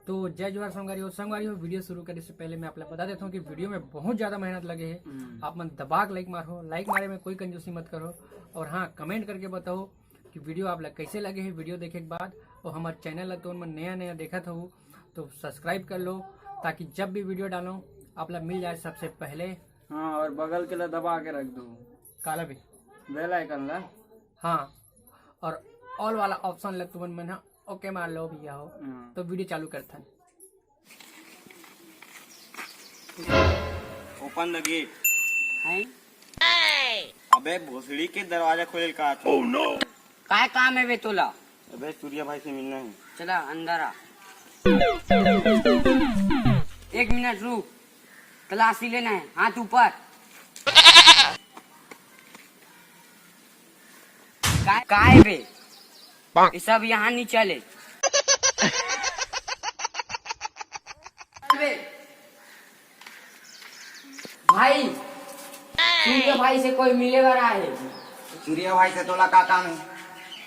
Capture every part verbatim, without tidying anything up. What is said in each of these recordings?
तो जय जोहार संगवारी हो। संगवारी हो, वीडियो शुरू करे से पहले मैं आप ला बता देता हूँ कि वीडियो में बहुत ज्यादा मेहनत लगे है। हम्म। आप मन दबा के लाइक मारो, लाइक मारे में कोई कंजूसी मत करो। और हाँ, कमेंट करके बताओ कि वीडियो आप ला कैसे लगे है वीडियो देखे के बाद। और हमारे चैनल ला तो मन नया नया देखत हो तो सब्सक्राइब कर लो, ताकि जब भी वीडियो डालो आप ला मिल जाए सबसे पहले। हाँ, और बगल के ला दबा के रख दो। काला भी। बेल आइकन ला। हाँ, और ऑल वाला ऑप्शन ला तुमन मन हा ओके मार लो भैया हो। हाँ। तो वीडियो चालू करथन। Open the gate. हैं? अबे भोसड़ी के दरवाजा खोले का था? काय काम है बे तोला? अबे सूर्या भाई से मिलना है। चला अंदर आ। एक मिनट रुक, तलाशी लेना है। हाथ ऊपर। काय, काय बे? ये सब यहाँ नहीं चले। बे, भाई, सूर्या भाई से कोई मिले वाला है? सूर्या भाई से तोला का काम है?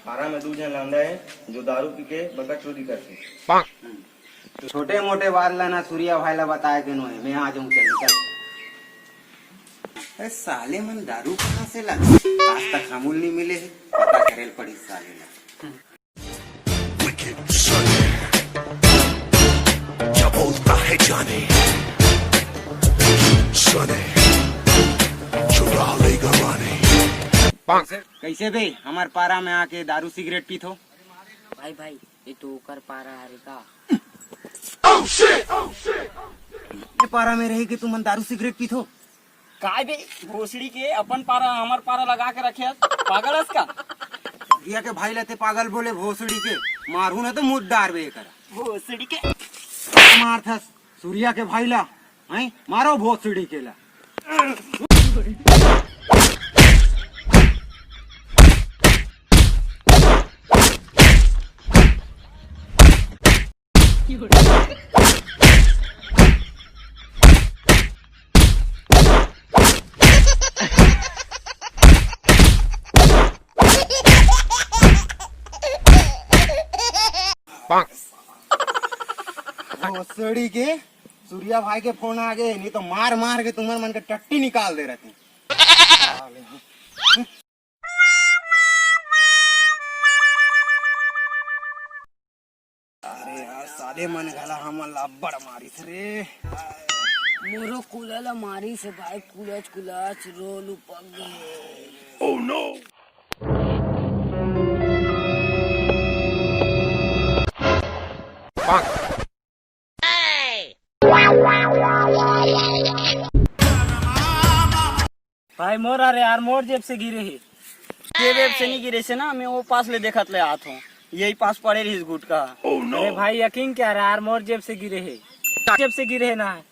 पारा में दू झन लौंडा है, जो दारू पी के बका चोरी करथे। तो छोटे मोटे बात ला ना सूर्या भाई ला बताए के नोहे, मैं आ जाऊं, चल चल। अरे साले मन दारू कहाँ से ला? आज तक हमूल नहीं मिले है, पता करे पड़ी साले ला। Wicked Sunny, क्या बोलता है जाने? Sunny, चुरा लेगा रानी। कैसे, कैसे बे हमार पारा में आके दारू सिगरेट पीथो? भाई, भाई, ये तो ओकर पारा हरे का? ये पारा में रहे कि तुमन दारू सिगरेट पीथो? काय बे, भोसड़ी के अपन पारा, हमर पारा लगा के रखे हस, पागल हस का? सूर्या के भाई ला ते पागल बोले भोसड़ी के, मारू ना तो मुद्दार बे करा। भोसड़ी के। मारथस सूर्या के भाई ला, हैं? मारो भोसड़ी के ला। भोसड़ी के सूर्या भाई के फोन आ गए, नहीं तो मार मार के तुम्हारे मन के टट्टी निकाल दे रहते। अरे यार, साले मन घला हमन ला अब्बड़ मारिस रे। मोरो कुला ला मारिस हे भाई, कुलच कुलच रो लुपक गे। Oh no! भाई मोर, अरे यार, मोर जेब से गिरे हे। जेब वेब से नहीं गिरे से ना, मैं वो पास ले देखत ले आत हूँ, यही पास पड़े रहिस गुटका। Oh no! अरे भाई, यकीन क्या रे यार, मोर जेब से गिरे हे, जेब से गिरे हे ना।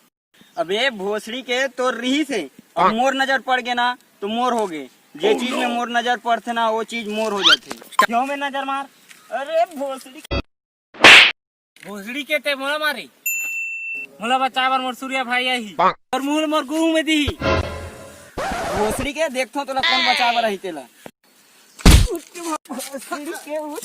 अबे भोसड़ी के, तोर रिहिस हे, अब मोर नजर पड़ गे ना तो मोर हो गे। जे चीज में मोर नजर पड़थे ना, वो चीज मोर हो जाथे। क्यों में नजर मार? अरे भोसड़ी। भोसड़ी के ते मोला मारी, मोला बचाए बर मोर सूर्या भाई आही, अउ मुंह ल मोर गुहू में दिही। भोसड़ी के, देखथों तोला कोन बचाए बर आही तेला। भोसड़ी के उठ।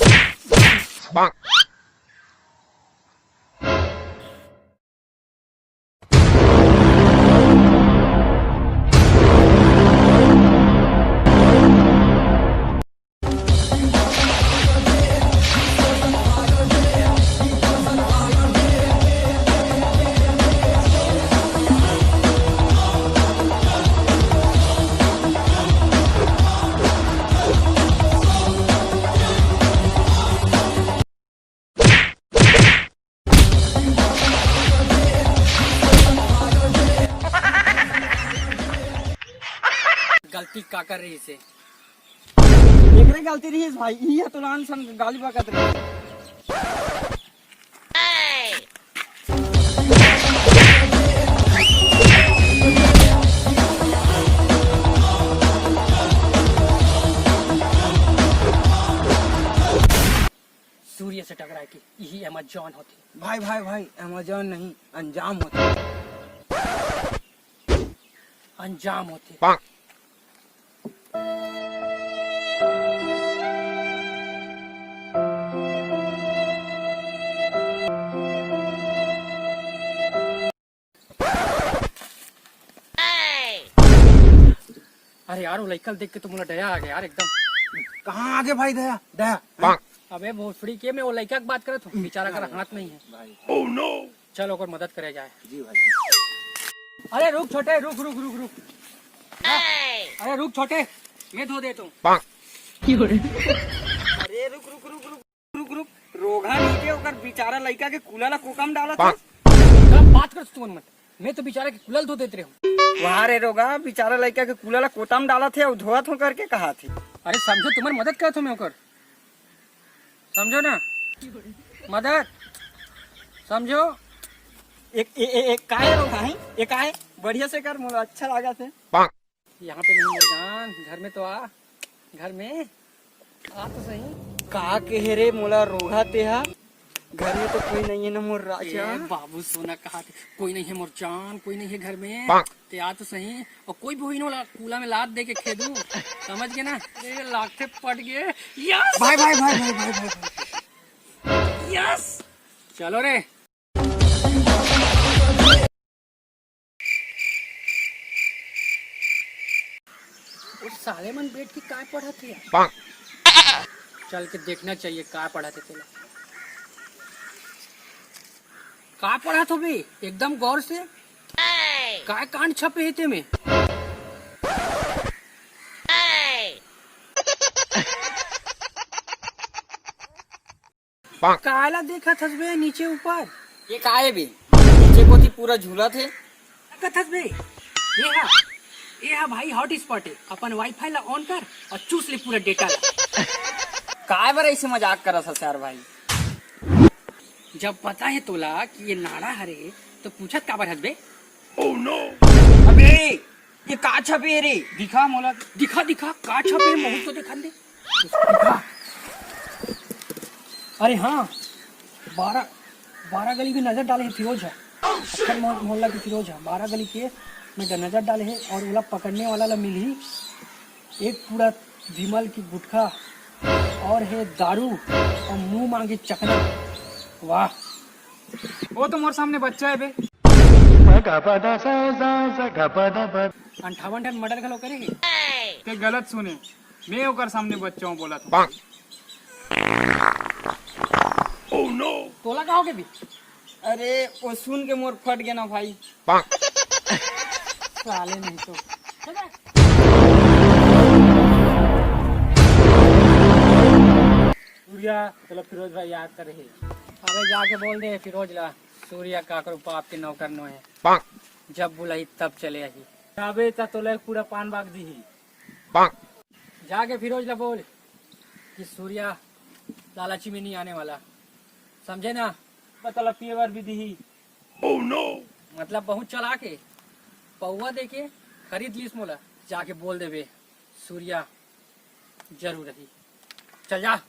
गलती काकर रहिस हे? एकरे गलती रहिस भाई, इही ह तो लान सन गाली बकत रहिस। सूर्य से टकरा के इही Amazon होथे। भाई, भाई, भाई, Amazon नहीं, अंजाम होथे। अंजाम होथे। अरे यार, वो लइका ल देख के तो मोला दया आ गया यार, एकदम। कहाँ आ गया भाई दया? दया? अबे भोसड़ी के, मैं वो लइका के बात करत हूँ, बेचारा कर हाथ नहीं है। भाई। चल, ओकर मदद करे जाए। जी भाई। अरे रुक छोटे, रुक, रुक, रुक, रुक। अरे रुक छोटे, मैं धो देता हूँ। अरे रुक, रुक, रुक, रुक, रुक, रुक। रोगहा नहीं के, ओकर बेचारा लइका के कूला ला कोता म डालत हे। का बात करत हस तुमन मन? मैं तो बेचारा के कूला ल धो देत रहे हूँ। वाह रे रोगहा, बेचारा लइका के कूला ला कोता म डालत हे अउ धोवत हूँ करके कहाथे। अरे समझो, तुम्हारी मदद करत हूँ मैं ओकर, समझो ना, मदद, समझो। एक, ए, ए, ए, काय रोगहा है? ये काय? बढ़िया से कर, मोला अच्छा लागत हे। यहाँ पे नहीं मोर जान, घर में तो आ, घर में आ तो सही। का कहे रे मोला रोगहा तेहा? घर में तो कोई नहीं है ना मोर राजा। ए बाबू सोना, कहा थे, कोई नहीं है मोर जान, कोई नहीं है घर में। ते आ तो सही, और कोई भी होई ना, ओला कूला में लात दे के खेदू, समझ गए ना? ए, लागथे पट गए। यस! भाई, भाई, भाई, भाई, भाई, भाई, भाई। यस! चलो रे। वो साले मन बैठ के काय पढ़त हे यार? चल के देखना चाहिए, काय पढ़त हे तेला। काय पढ़त हो बे? एकदम गौर से। काय कांड छपे हे तेमे? काला देखत हस बे नीचे ऊपर? ये का हे बे? नीचे कोती पूरा झूलत हे। देखत हस बे? ये हा, ये हा भाई हॉटस्पॉट हे। अपन वाईफाई ला ऑन कर और चूस ले पूरा डेटा ला। काय बर ऐसे मजाक करत हस यार भाई? जब पता हे तोला कि ये नाड़ा हरे, तो पूछत काबर हस बे? अबे, ये का छपे रे? दिखा मोला। दिखा, दिखा, का छपे हे? महू तो दिखा दे। दिखा। अरे हाँ, बारह, बारह गली की नजर डाले हे फिरोज हा। अक्खर मोह-, मोहल्ला की फिरोज हा। बारह गली के में नजर डाले हे और ओला पकड़ने वाला ला मिलही एक पूरा विमल की गुटखा और हे दारू और मुंह मांगे चखना। वाह। वो तो मोर सामने बच्चा हे बे। अंठावन ठन मर्डर घलो करे हे। ते गलत सुने, मैं ओकर सामने बच्चा हूँ बोलत हूँ। तोला का होगे बे? अरे, वो सुन के मोर फट गया ना भाई। साले नहीं तो। सूर्या, चलो फिरोज भाई याद करे हे। अबे जाके बोल दे फिरोज ला, सूर्या काकरो बाप के नौकर नो हे। जब बुलाही तब चले आही। अबे त तोला एक पूरा पान बाग दीही। जाके फिरोज ला बोल कि सूर्या लालची में नहीं आने वाला, समझे ना? मतलब पिए बर भी दीही। मतलब बहुत चालाक हे, पौवा दे के खरीद लीस मोला। जाके बोल देबे सूर्या जरूर रही। चल जा।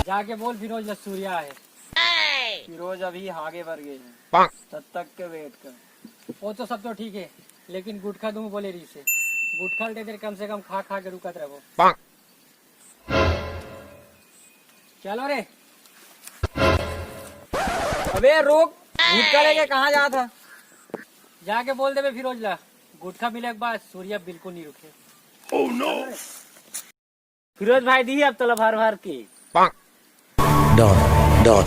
जाके बोल फिरोज ला सूर्या हे। फिरोज अभी हागे बर गए हे, तब तक के वेट कर। वो तो सब तो ठीक हे, लेकिन गुटखा दूं बोले रहिसे। गुटखा ल दे दे, कम से कम खा खा के रुकत रहो। चलो रे। अबे रुक, गुटखा लेके कहाँ जात हा? जाके बोल देबे फिरोज ला, गुटखा मिले के बाद सूर्या बिल्कुल नहीं रुके। फिरोज भाई दी अब तलब हर भर के। Done, done.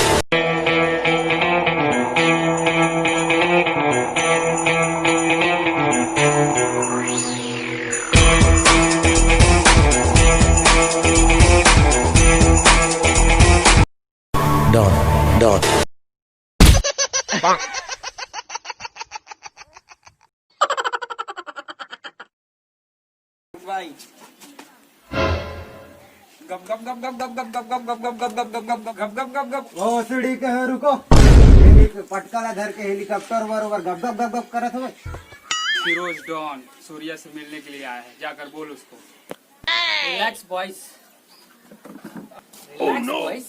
Done, done. भाई। गप, गप, गप, गप। ओ, सीढ़ी के है, रुको। हेली-, पटका ला धर के हेलीकॉप्टर वर, वर गप, गप, गप, गप करत हवे। फिरोज डॉन सूर्या से मिलने के लिए आया है, जाकर बोल उसको। Relax boys. Relax boys.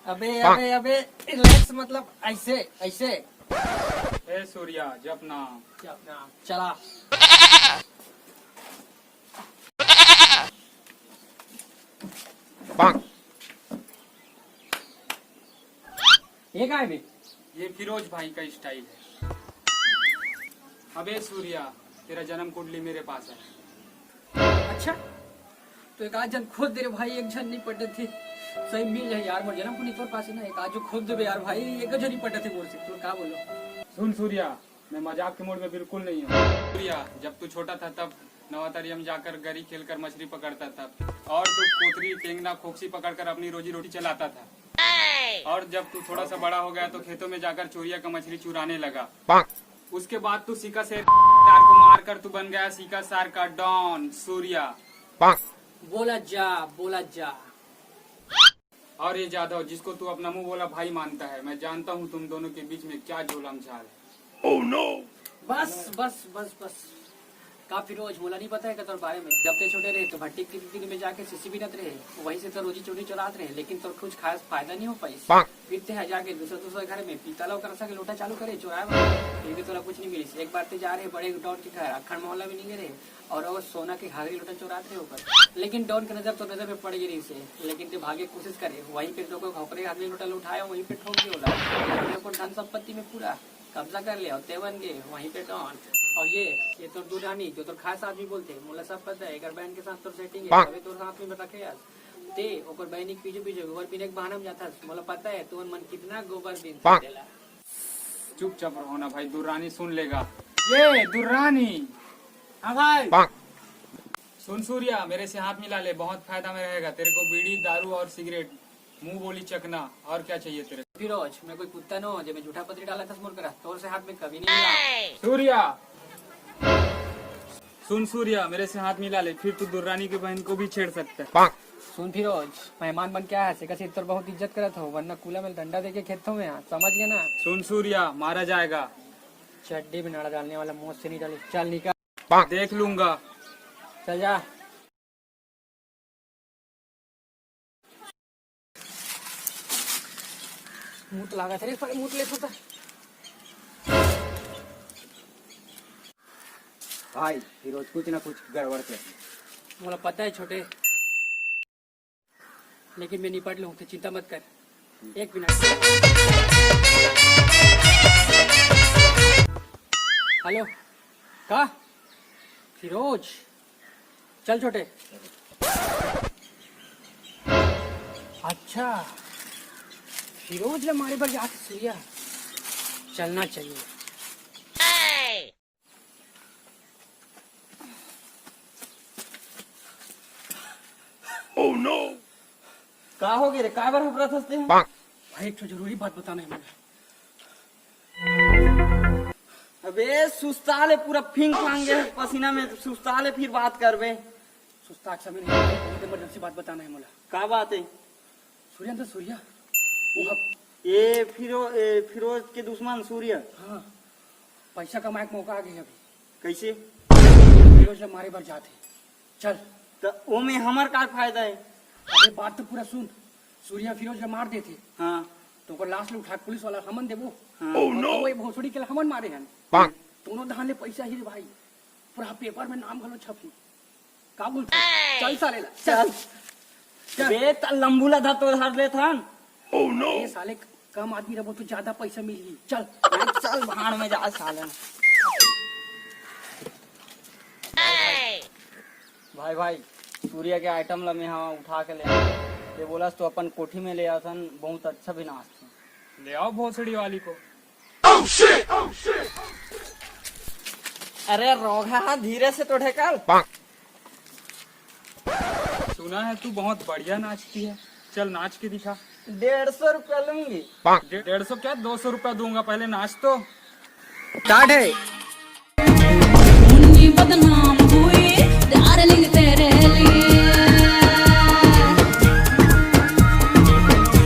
अबे, अबे, अबे, रिलैक्स मतलब ऐसे, ऐसे। ए सूर्या, जप नाम। जप नाम। चला। ये का है बे? ये फिरोज भाई का स्टाइल है। अबे सूर्या, तेरा जन्म कुंडली मेरे पास है। अच्छा, तो एक आध झन खोज दे रे भाई, एक झन नहीं पटत हे। सही मिल जाए यार, मोर जन्म कुंडली तोर पास है ना, एक आध जो खोज देबे यार भाई, एक झन नहीं पटत हे मोर से, तोर का बोलो। सुन सूर्या, मैं मजाक के मूड में बिल्कुल नहीं हूँ। सूर्या, जब तू छोटा था तब नवातरिया में जाकर गरी खेलकर मछली पकड़ता था, और तू कोतरी, टेंगना, खोकसी पकड़कर अपनी रोजी रोटी चलाता था, और जब तू थोड़ा सा बड़ा हो गया तो खेतों में जाकर चोरिया का मछली चुराने लगा। उसके बाद तू सीका शेर को मारकर तू बन गया सीका सार का डॉन सूर्या। बोला जा, बोला जा। और ये जाधव, जिसको तू अपना मुंह बोला भाई मानता है, मैं जानता हूँ तुम दोनों के बीच में क्या जुलम झाल है। बस बस बस बस। का फिरोज, मोला नहीं पता है का तोर बारे में? जब ते छोटे रहे तो भट्टी की दीदी में जाके सीसी बीनत रहे, वहीं से तो रोजी चोरी चुरात रहे, लेकिन तोर कुछ खास फायदा नहीं हो पाइस। फिर ते है जाके दूसरा दूसरा घर में पीतल और करसा के लोटा चालू करे चुराए बर। फिर भी तोला कुछ नहीं मिलिस। एक बार ते जा रहे बड़े डॉन के घर, अखंड मोहल्ला में नहीं गे रहे, और वो सोना के घाघरी लोटा चुरात रहे ओकर, लेकिन डॉन के नजर तो नजर में पड़ गई रही से, लेकिन ते भागे के कोशिश करे, वहीं पे तो कोई घोकरे घाघरी लोटा उठाया, वहीं पे ठोक दिया ओला। अपने अपन धन संपत्ति में पूरा कब्जा कर ले, और ते बन गए वहीं पे डॉन। और ये ये तो दुरानी जो तोर खास आदमी बोलते, मोला सब पता है, एकर बहन के साथ तोर सेटिंग है, तभी तोर साथ में रखे यार। ते ओकर बहनी के पीछे पीछे गोबर बीने के बहाना में जाता, मोला पता है तुमन मन कितना गोबर बीनते तेला। चुपचाप रहो ना भाई, दुरानी सुन लेगा। ये दुरानी। हाँ भाई। सुन सूर्या, मेरे से हाथ मिला ले, बहुत फायदा में रहेगा तेरे को। बीड़ी, दारू और सिगरेट, मुंह बोली चकना, और क्या चाहिए तेरे को? फिरोज, मैं कोई कुत्ता नो जे मैं झूठा पत्री डाला था मोर करा, तोर से हाथ में कभी नहीं मिला। सूर्या, सुन सूर्या, मेरे से हाथ मिला ले, फिर तू दुर्रानी के बहन को भी छेड़ सकता है। सुन फिरोज, मेहमान बन के आया है, सेकर से तोर बहुत इज्जत करत हो, वरना कूला में डंडा देके खेदथों मैं, समझ गया ना? सुन सूर्या, मारा जाएगा। चड्डी में नाड़ा डालने वाला मौत से नहीं डाली, चल निकल। देख लूंगा। चल जा। मुत लागत रे, पर मुत ले होता। भाई, फिरोज कुछ ना कुछ गड़बड़ कर। मोला पता है छोटे, लेकिन मैं निपट लूँ, तू चिंता मत कर। एक मिनट। हेलो, का? फिरोज, चल छोटे। अच्छा, फिरोज ला मारे बर जात सूर्या, चलना चाहिए। का हो गे रे? काय बर हफरत हस ते? भाई, एक ठो जरूरी बात बताना है मुझे। अबे सुस्ता ले, पूरा फिंग फांग गे पसीना में, सुस्ता ले, फिर बात करबे। सुस्ता अच्छा में नहीं, बहुत इमरजेंसी बात बताना है मोला। का बात है? सूर्या तो सूर्या। वो हब- ए फिरो-, ए फिरोज के दुश्मन सूर्या। हाँ, पैसा कमाए के मौका आ गया अभी। कैसे? फिरोज ला मारे बर जात हे। चल। त ओमे हमर का फायदा है? अबे बात तो पूरा सुन। सूर्या फिरोज ला मार देथे। हाँ। तो ओकर लाश ला उठा के पुलिस वाला हमन देबो। हाँ। और तो वही भोसड़ी के ला हमन मारे हन। दोनों धान ले पैसा ही रे भाई। पूरा पेपर में नाम घलो छपी। का बोलथे? चल साले ला, चल। चल। चल। बे, त लंबू ला धर तो धर लेथन। ये साले कम आदमी रहो तो ज्यादा पैसा मिलही। चल। चल भाड़ में जा साले। भाई, भाई, सूर्या के आइटम ला मैं हा उठा के ले आया। ये बोलस तो अपन कोठी में ले आथन, बहुत अच्छा भी नाचथे। ले आओ भोसड़ी वाली को। अरे रोगहा, धीरे से तो ढेकल। सुना है तू बहुत बढ़िया नाचती है, चल नाच के दिखा। डेढ़ सौ रुपया लूंगी। डे-, डेढ़ सौ क्या, दो सौ रुपया दूंगा, पहले नाच तो। स्टार्ट है। मुन्नी बदनाम हुई डार्लिंग तेरे लिए।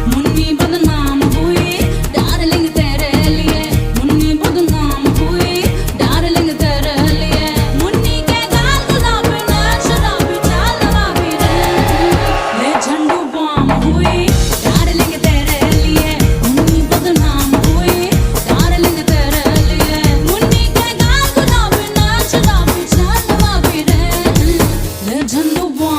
मुन्नी बदनाम हुई डार्लिंग तेरे लिए। मुन्नी बदनाम हुई डार्लिंग तेरे लिए। मुन्नी के गाल गुलाबी, नैन शराबी, चाल नवाबी रे। ले झंडू बाम हुई डार्लिंग तेरे लिए। मुन्नी बदनाम हुई डार्लिंग तेरे लिए। मुन्नी के गाल गुलाबी, नैन शराबी, चाल नवाबी रे। ले झंडू बाम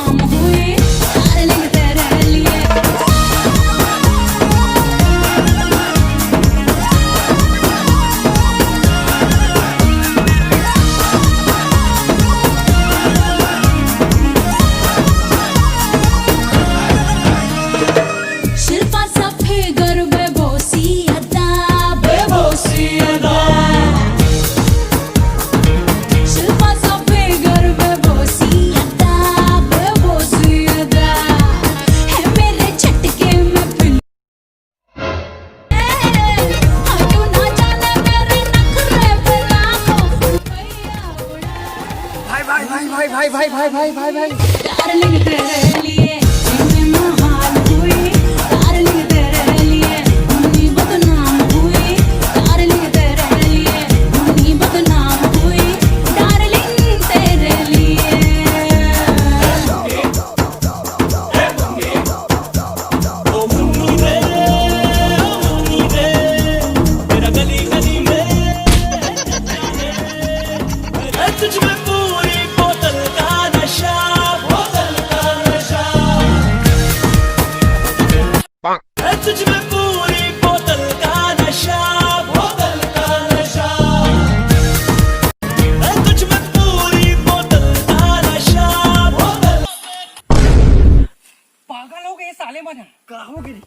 पागल हो गए साले मन ह। का हो गे रे?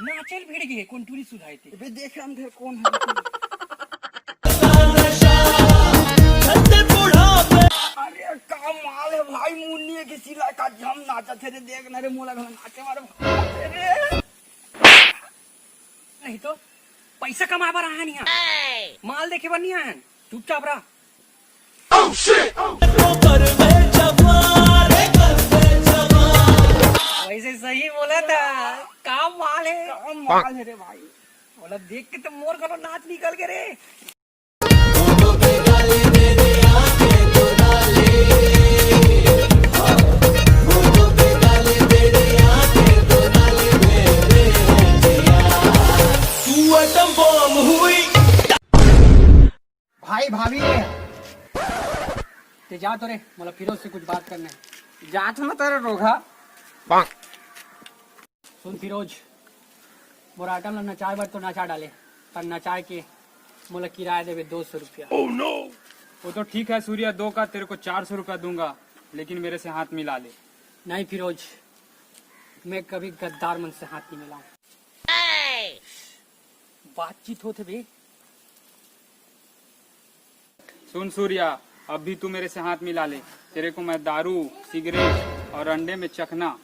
नाचेल भिड़ गए, कोन टूरी सुधाए ते। अबे देख हम घर कोन है। अरे का माल है भाई, मुन्नी के सिला का जम नाचत हे रे, देख ना रे, मोला घर नाचे मारे भाई रे। नहीं तो पैसा कमाए बर आए हन इहाँ, माल देखे बर नहीं आए हन। चुपचाप रह। वैसे सही बोला था, का माल है। का माल है रे भाई। बोला देख के तो मोर घलो नाच निकल के रे। भाई भाभी रे, ते जा तो रे, मोला फिरोज से कुछ बात करना है। जा तो ना तेरे रोगा। सुन फिरोज, मोर आटम ला नचाए बर तो नचा डाले, पर नचाए के मोला किराया देबे दो सौ रुपया। वो तो ठीक है सूर्या, दो का तेरे को चार सौ रुपया दूंगा, लेकिन मेरे से हाथ मिला ले। नहीं फिरोज, मैं कभी गद्दार मन से हाथ नहीं मिलाऊं। बातचीत होत हे बे। सुन सूर्या, अब भी तू मेरे से हाथ मिला ले, तेरे को मैं दारू, सिगरेट और अंडे में चखना।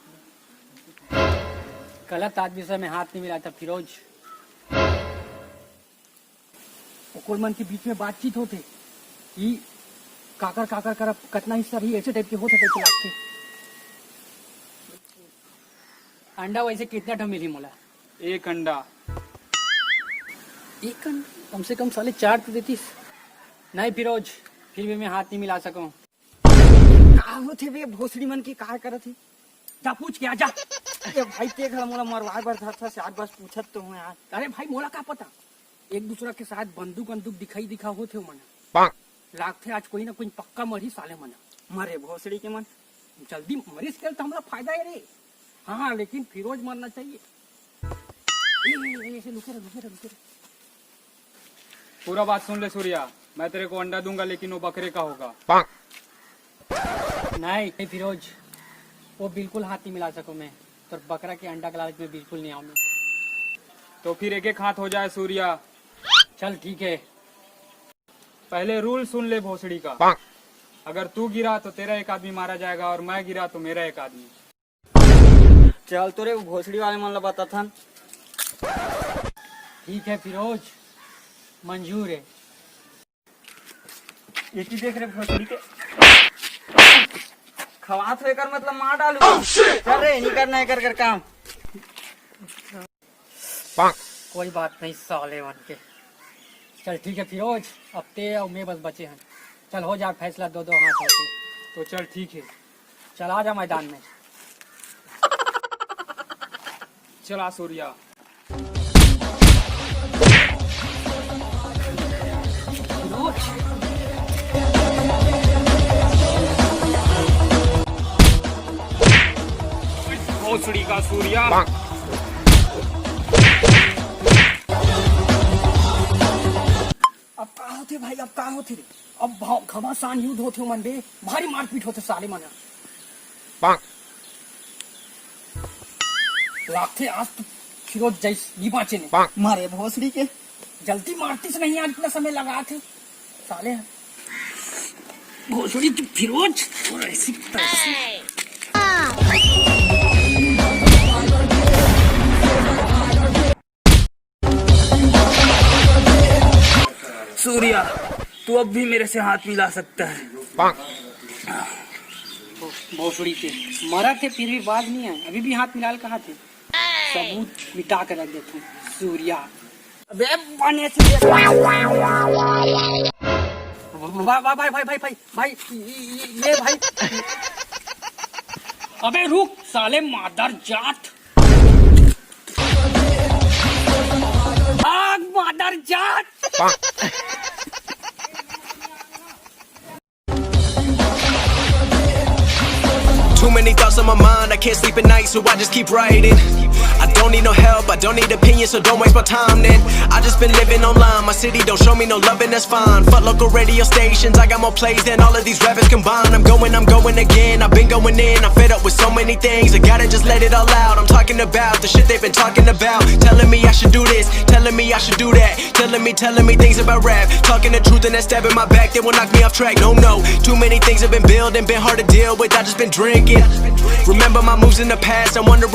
गलत आदमी से मैं हाथ नहीं मिलाता फिरोज। ओकर मन के बीच में बातचीत होथे कि काकर काकर करब, कतना हिस्सा रही, ऐसे टाइप के होथे, टाइप के लागथे। अंडा वैसे कितना ठो मिली मोला? एक अंडा। एक अंडा? कम से कम साले चार तो देतीस। नहीं फिरोज, फिर भी मैं हाथ नहीं मिला सकूं। का होथे बे, भोसड़ी मन के का करत हे? जा पूछ के आ जा। ए भाई, ते घला मोला मरवाए बर धरथा से आज बस पूछत तो हूँ यार। अरे भाई, मोला का पता, एक दूसरा के साथ बंदूक बंदूक दिखाई दिखा होथे ओमन। लागथे आज कोई ना कोई पक्का मरही साले मन। मरे भोसड़ी के मन। जल्दी मरिस के तो हमरा फायदा है रे। हाँ, हाँ, लेकिन फिरोज मरना चाहिए। ए, ए, ए, ऐसे लुके रह, लुके रह, लुके रह। पूरा बात सुन ले सूर्या, मैं तेरे को अंडा दूंगा, लेकिन वो बकरे का होगा। नहीं, नहीं फिरोज, वो बिल्कुल हाथ नहीं मिला सकूं मैं। तो बकरा के अंडा के लालच में बिल्कुल नहीं आऊं मैं। तो फिर एक एक हाथ हो जाए सूर्या। चल ठीक है। पहले रूल सुन ले भोसड़ी का। अगर तू गिरा तो तेरा एक आदमी मारा जाएगा और मैं गिरा तो मेरा एक आदमी। चल तो रे, वो भोसड़ी वाले मन ला बताथन। ठीक है फिरोज, मंजूर है। ये की देख रे भोसड़ी के, खवात हो एकर मतलब मार डालू। चल रे, नहीं करना एकर कर काम। कोई बात नहीं साले मन के। चल ठीक है फिरोज, अब ते अउ मैं बस बचे हन। चल हो जा फैसला दो दो हाथ होके। तो चल ठीक है। चल आ जा मैदान में। चला सूर्या। भोसड़ी का सूर्या। अब का होथे भाई, अब का होथे रे? अब भाव घमासान युद्ध होथे मन बे, भारी मारपीट होथे साले मन। लागथे आज तो फिरोज जैस नी बाँचे ने। मारे भोसड़ी के। जल्दी मारतीस नहीं यार, इतना समय लगाथे साले। भोसड़ी तू फिरोज और ऐसी तैसी। सूर्या, तू अब भी मेरे से हाथ मिला सकता है। भोसड़ी के मरा थे फिर भी बाज नहीं आए, अभी भी हाथ मिला कहा थे। सबूत मिटा के रख देता हूँ सूर्या। अबे बने से देख। वाह, वाह, भाई, भाई, भाई, भाई, भाई, ये, ये, ये भाई। अबे रुक साले मादर जात। भाग मादर जात। Too many thoughts on my mind, I can't sleep at night, so I just keep writing. I don't need no help, I don't need opinions, so don't waste my time then. I just been living online, my city don't show me no love, and that's fine. Fuck local radio stations, I got more plays than all of these rappers combined. I'm going, I'm going again, I've been going in, I'm fed up with so many things. I gotta just let it all out. I'm talking about the shit they've been talking about, telling me I should do this, telling me I should do that, telling me, telling me things about rap, talking the truth and that stab in my back that will knock me off track. No, no, too many things have been building, been hard to deal with. I just been drinking. Remember my moves in the past, I'm wondering